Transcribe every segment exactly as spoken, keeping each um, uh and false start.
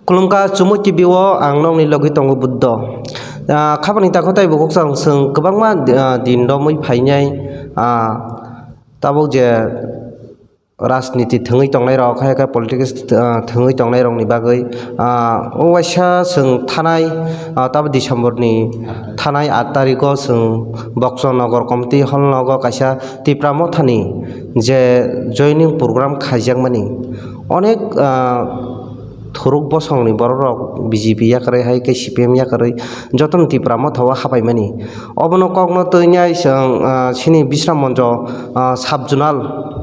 Khulumkha Chumui T V o ang nokni logi tongo Buddho. Ah, khabani takho tei bukhuk chwng, chwng kwbangma, ah, din romwi phainai, ah, tabuk je rajniti thwngwi tongnai rok, hai khe politics, ah, thwngwi tongnai rokni bagwi, ah, o waisa chwng thanai, ah, tabuk December ni thanai aat tarikh o chwng Boksonogor Community Hall nogo kaisa Tipra Mothani je joining program khaijakmani. Onek, ah, thuruk bosongni borok rok B J P yakarwi hai khe C P M yakarwi jotono Tipra Motha o hapaimani. Obono kokno twi nai chwng, ah, chini Bishram Monjo, ah, sub zonal,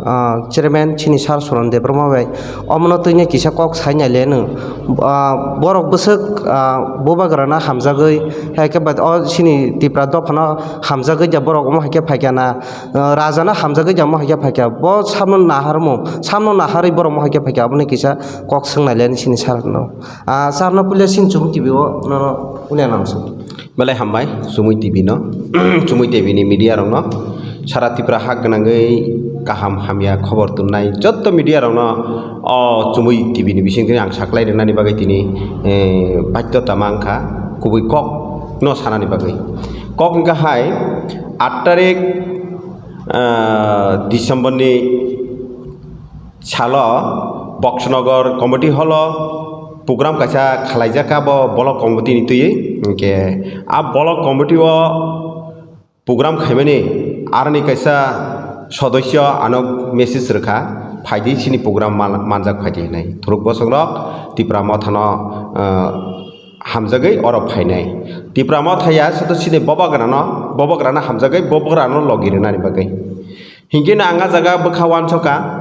ah, chairman chini sir Suran Debbarma bai omono twi nai kisa kok sai nai le nwng. Ah, borok bwswk, ah, bubagrana hamjagwi hai khe ba o chini Tipra dophano hamjagwi ja borok omo hai khe phaikha na. Ah, raja no hamjagwi ja omo hai khe phaikha, bo samno naharmung, samno naharwi borok omo hai khe phaikha, aboni kisa kok swngnai le sini sir no. Ah, sir no puila sini Chumui T V o nono puila namsuk. Belai hambai Chumui T V no, Chumui T V ni media rok no, sara Tripura hak gwnangwi kaham hamya khobor tubunai jotto media rok no o Chumui T V ni bising tini ang saklai rwnani bagwi tini, eh, baddhota ma wngkha kubui kok no sanani bagwi. Kok wngkha hai, aat tarik, ah, December ni salo Boksonogor Community Hall o program kaisa khalaijak kha bo block committee ni twiwi. Hinkhe a block committee o program khaimani aroni kaisa sodosyo ano message rwkha, "Phaidi chini program man-, manjak phaidi," hinwi. Thuruk bosongrok Tipra Mothano, ah, hamjagwi oro phainai. Tipra Motha ya, soto chini bobagrano, bobagrano hamjagwi bobagrano logi rwnani bagwi. Hinkhe no ang a jaga bwkha uansukha,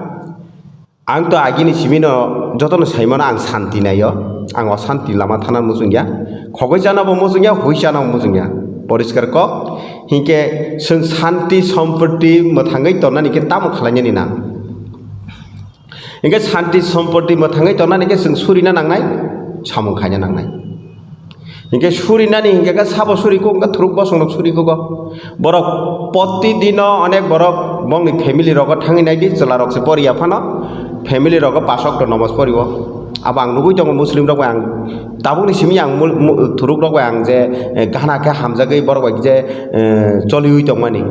ang to agini simino jotono saimano ang santi naio, ang o santi lama thana muchungya, khogwi chana bo muchungya, hui chana bo muchungya, poriskar kok. Hinkhe chwng santi sompotti mwthangwi tonnani khe tamo khlainani nang? Hinkhe santi sompotti mwthangwi tongnani khe chwng surina nangnai, samung khaina nangnai. Hinkhe surinani hinkhe khe sabo suri kuk, hinkhe thuruk bosongrok suri kugo. Borok protidino onek borok bongni family rogo thangwi naidi, chwla rok se poriya phano family rogo pasokto nomos porio. Abo ang nugui tongo Muslim rok bai ang tabukni simi ang mul-, mu-, thuruk rok bai ang je, eh, gana khe hamjagwi borok bai je, eh, choliwi tongmani.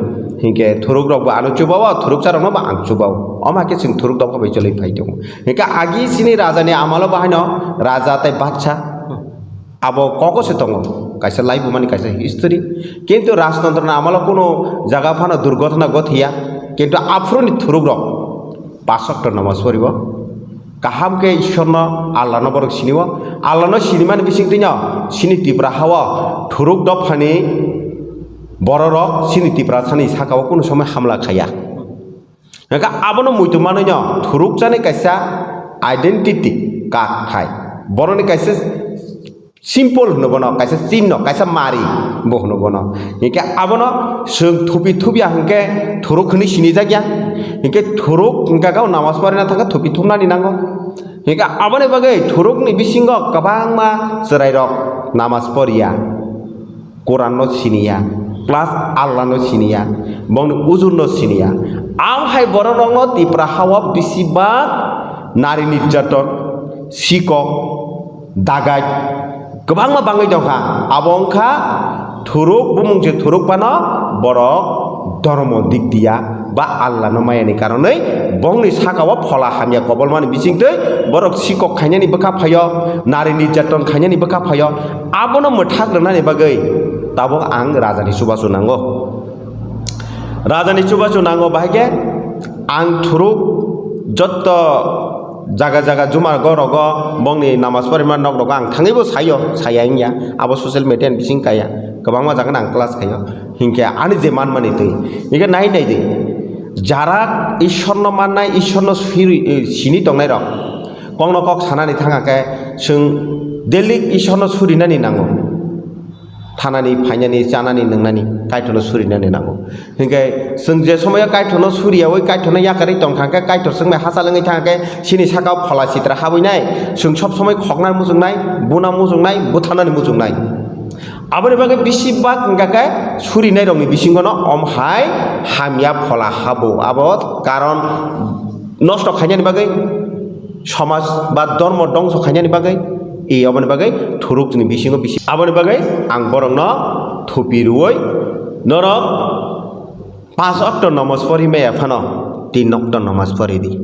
Hinkhe thuruk rok bo ano chubao, thuruk charok no bo ang chubao. Omo hai khe chwng thuruk dopha bai choliwi phai tongo. Hinkhe agi chini raja ni amalo bo haino raja tei bacha abo kogo se tongo, kaisa laibumani kaisa history. Kintu rajtantro ni amalo kuno jaga phano durgotona gothiya, kintu aphuru ni thuruk rok pasokto nomos poribo. Kaham khe Ishwar no, Allah no borok siniwo. Allah no sinimani bisingtwi no chini Tripura hao thuruk dophani bororok chini Tiprasani sakao kunu somoi hamla khaiya. Hingkhe abono muitu manwi no thuruk chani kaisa identity card hai. Boroni kaisa symbol hwno bono, kaisa chinno, kaisa mari bo hwno bono. Hinkhe abono chwng thupi thupya hinkhe thuruk hwnwi sinijakya. Hinkhe thuruk hinkhe khe namas porina thangkhe thupi thupnani nango. Hinkhe aboni bagwi thurukni bisingo kwbangma chwrairok namas poriya, Quran no siniya, plus Allah no siniya, bongni ujur no siniya. Am hai bororokno Tipra hao bisi bak nari nirjaton, sikok, dagai kwbangma bangwi tongkha. Abo wngkha thuruk, bumung se thuruk phano borok dhormo dik diya ba Allah no maya ni karonwi bongni saka o phola hamya kobolmani bisingtwi borok sikok khainani bwkha phaio, nari nirjaton khainani bwkha phaio. Abono mwthak rwnani bagwi tabuk ang rajani chubachu nango. Rajani chubachu nango, bahai khe ang thuruk jotto jaga jaga juma go rogo bongni namas porima nok rogo ang thangwi bo saio, saya wngya, abo social media ni bising kaya, kwbangma jaga no ang class khaio, hinkhe ani je manmani twi, hinkhe nai nai di, jara Ishwar no mannai, Ishwar no siri, eh, sini tongnai rok, kokno kok sanani thangkha khe chwng daily Ishwar no surinani nango. Thanani, phainani, chanani, nwngnani, Kaitorno surinani nango. Hinkhe chwng je somoyo Kaitorno suriyaui, Kaitorno yakarwi tongkha khe, Kaitor chwngno hachal wngwi thangkha khe, chini sakao phola sitra habwinai, chwng sob somoi khokna muchungnai, buna muchungnai, butharnani muchungnai. Aboni bagwi bisi bak wngkha khe surinairokni bisingono om hai hamya phola habo. Abo karon nosto khainani bagwi, somaj ba dhormo dongso khainani bagwi, E, oboni bagwi thuruk ni bisingo bisi. Aboni bagwi ang borokno thupi rwui norok pas okto nomos pori maya phano tin okto nomos pori di.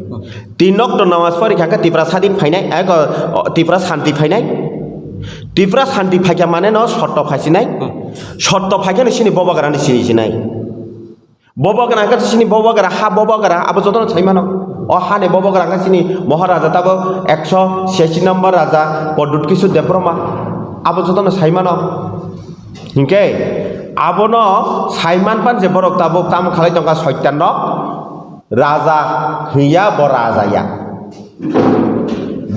Tin okto nomos pori kha khe Tipra sadin phainai, eko, o, Tipra santi phainai. Tipra santi phaikha mane no sotto phaisinai. Sotto phaikha no sini bobagra ni sini sinai. Bobagra hwnkha sini bobagra, ha bobagra, abo jotono sai mano. O hani bobagra hwnkha sini Maharaja tabo ekso siyashi number raja Pradyut Kishore Debbarma. Abo jotono sai mano. Hinkhe abono sai manpan je borok tabuk tamo khalai tongkha soitan rok. Raja hiya bo raja ya.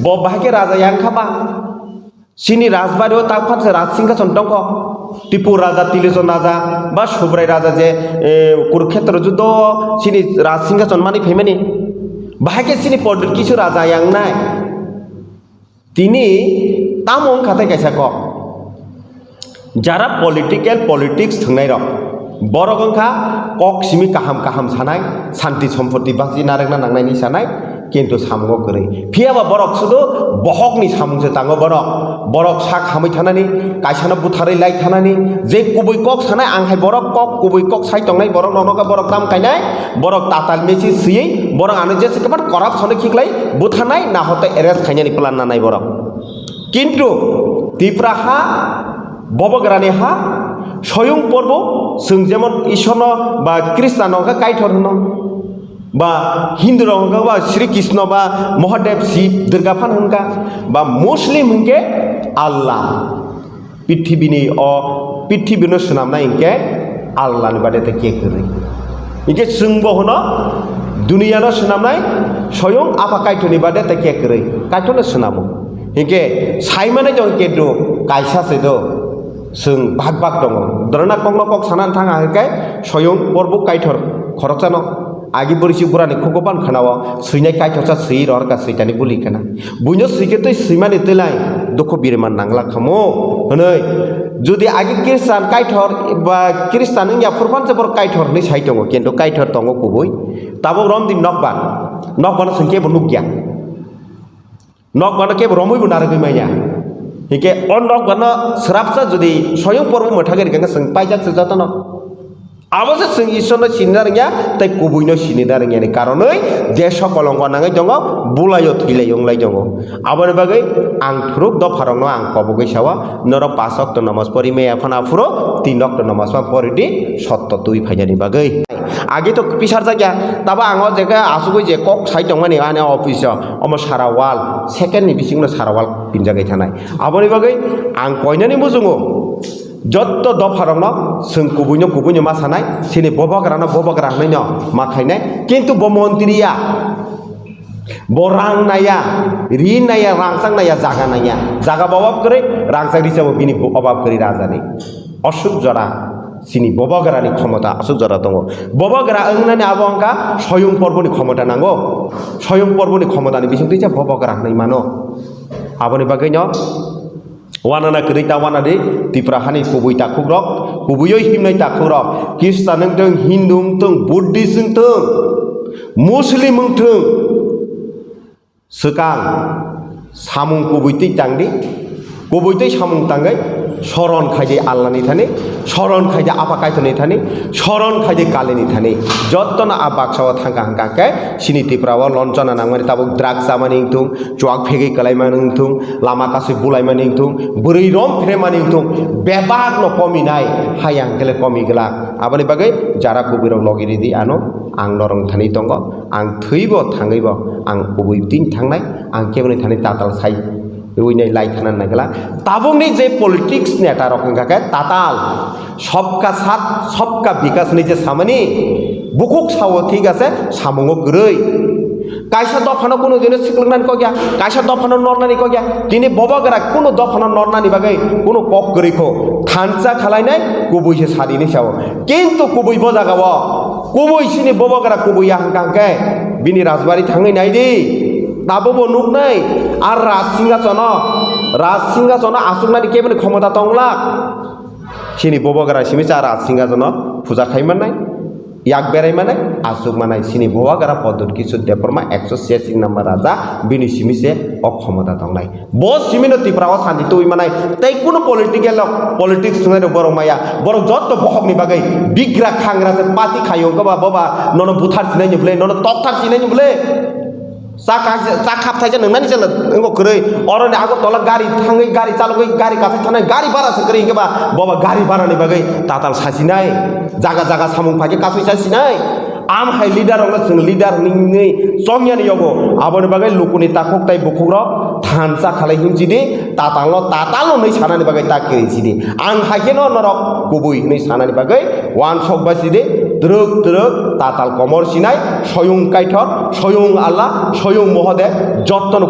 Bo bahai khe raja ya wngkha ba? Chini rajbari o tak phansa raj singhason tongkho. Tipur raja, Tilochon raja, ba Subrai raja je, e, Kurukhetra juddo chini raj singhason mani phaimani. Bahai khe chini Pradyut Kishore raja yangnai. Tini tamo wngkha tei kaisa kok. Jara political politics thwngnai rok, borok wngkha kok simi kaham kaham sanai, santi sompoti basi narwkna nangnai ni sanai, kintu samungo kwrwi. Phiya ba borok sudu bohokni samung se tango borok. Borok sak hamwi thanani, kaisano butharwi lai thanani, je kubui kok sanai, ang hai borok kok kubui kok sai tongnai, borok nono khe borok tam kainai, borok tatal mesi swiwi, borok ano jese kwbang corruption khiklai butharnai, nahote arrest khainani plan nanai borok. Kintu Tipra ha, bobagrani ha, soyung porbo, chwng jemon Ishorno ba Khristanno khe Kaitor hwno, ba Hindu rok hwnkha ba Sri Krishna ba Mahadev Shiv Durga phan hwnkha, ba Muslim hwnkhe Allah. Prithibini o, prithibino swnamnai hwnkhe Allah ni bade tei khe kwrwi. Hwnkhe chwngbo hwno duniya no swnamnai soyung Apha Kaitor ni bade tei khe kwrwi. Kaitor no swnamo. Hwnkhe sai manai tong khe do kaisa se do. Chwng bhag bhag tongo. Dorona kokno kok sana thang hwnkhe soyung porbo Kaitor khoroksano. Agi borisi burani khugo ban khwnao, swinai Kaitorsa swi rohorkha Soitani buli khna. Buino swikhe twi swimani twilai dukhu biriman nangla khamu hwnwi. Jodi agi Khristan Kaitor ba Khristan wngya phurphan se borok Kaitor hwnwi sai tongo, kintu Kaitor tongo kubui. Tabuk romdi nokbar, nokbarno swngkhe bo nukya. Nokbarno kebo romwi bo narwgwi manya. Hinkhe o nokbarno swrapsa jodi soyung porbo mwthagwi rikha khe chwng paijak se jotono. Abo se chwng Ishorno sinina rwngya tei kubuino sinina rwngyani karonwi desh kolongko nangwi tongo, bulaio thwilai wnglai tongo. Aboni bagwi ang thuruk dopharokno ang kobogwi sao, norok pas okto namaz pori maya phano aphuru tin okto namaz ma pori di sotto twi phainani bagwi. Agi to pisarjakya, tabo ang o jaga asugwi je kok sai tongmani ani office o, omo sara wall, second ni bisingno sara wall pinjagwi thanai. Aboni bagwi ang koinani muchungo, jotto dopharokno chwng kubuino kubuino ma sanai, chini bobagrano bobagra hwnwino ma khainai, kintu bo montri ya, bo rang naiya, ri naiya, rangchak naiya, jaga naiya, jaga bo obab kwrwi, rangchak ri chabo bini obab kwrwi rajani. Aswk jora chini bobagrani khomota aswk jora tongo. Bobagra wngnani abo wngkha soyung porboni khomota nango. Soyung porboni khomotani bisingtwi se bobagra hwnwi mano. Aboni bagwino wanana kwrwi ta wanadi Tipra hani kubui takhukrok, kubuioi himnai takhukrok, Khristan wngtong, Hindu wngtong, Buddhist wngtong, Muslim wngtong, swkang samung kubui twi tangdi, kubui twi samung tangwi soron khaidi Allahni thani, soron khaidi Apha Kaitorni thani, soron khaidi Kalini thani. Jottono a baksa o thangkha hwnkha khe chini Tripura o lonchona nangmani tabuk drugs chamani wngthung, chuak phegwi kwlaimani wngthung, lama kasui bulaimani wngthung, bwrwi rom phremani wngthung, bebakno kominai, hayang kele komi glak. Aboni bagwi jara kubuirok logi ridi ano, ang norok thani tongo, ang thwibo thangwibo ang kubui tini thangnai, ang keboni thani tatal sai. Uinai lai thana nagla. Tabukni je politics neta rok wngkha khe tatal. Sabka saath, sabka vikas ni je samani. Bukhuk sao thik ase, samungo kwrwi. Kaisa dophano kuno dino siklwknani kok ya, kaisa dophano nornani kok ya. Tini bobagra kuno dophano nornani bagwi kuno kok kwrwi kho. Thansa khalainai kubui se sadini sao. Kintu kubui bo jaga o. Kubui sini bobagra kubui ya hwnkha hwnkhe bini rajbari thangwi nai di. Tabukbo nuknai, ar Raj Singhasono, Raj Singhasono achuknani keboni khomota tonglak. Chini bobagra simi cha Raj Singhasono puja khai mannai. Yak berai manai, asuk manai, sini Bubagra Pradyut Kishore Debbarma ekso siyasi number raja, bini simi se o khomota tongnai. Bo simi no Tripura o santi twi manai, tei kuno political rok, politics thwngnai rok borok maya, borok jotto bohok ni bagwi bigra khangra se party khayo wngkha ba, boba nono buthar sinai ni bwle, nono tokthar sinai ni bwle. Chakha, chakhap thaisa nwngnani se wngkha kwrwi. Oro ni Agartala gari thangwi, gari chalogwi, gari kasai thanai, gari bara se kwrwi hwnkhe ba, boba gari bara ni bagwi tatal sasinai. Jaga jaga samung phaikhe kasui sasinai. Am hai leader rokno chwng leader hwnwi chongya ni yogo. Aboni bagwi lukuni takhuk tai bukhuk rok thansa khalai himchidi, tatal no tatal no hwnwi sanani bagwi ta kwrwi sidi. Ang hai kheno norok kubui hwnwi sanani bagwi wansok bai sidi, twrwk twrwk tatal komor sinai, soyung Kaithor, soyung Allah, soyung Mohodev, jottono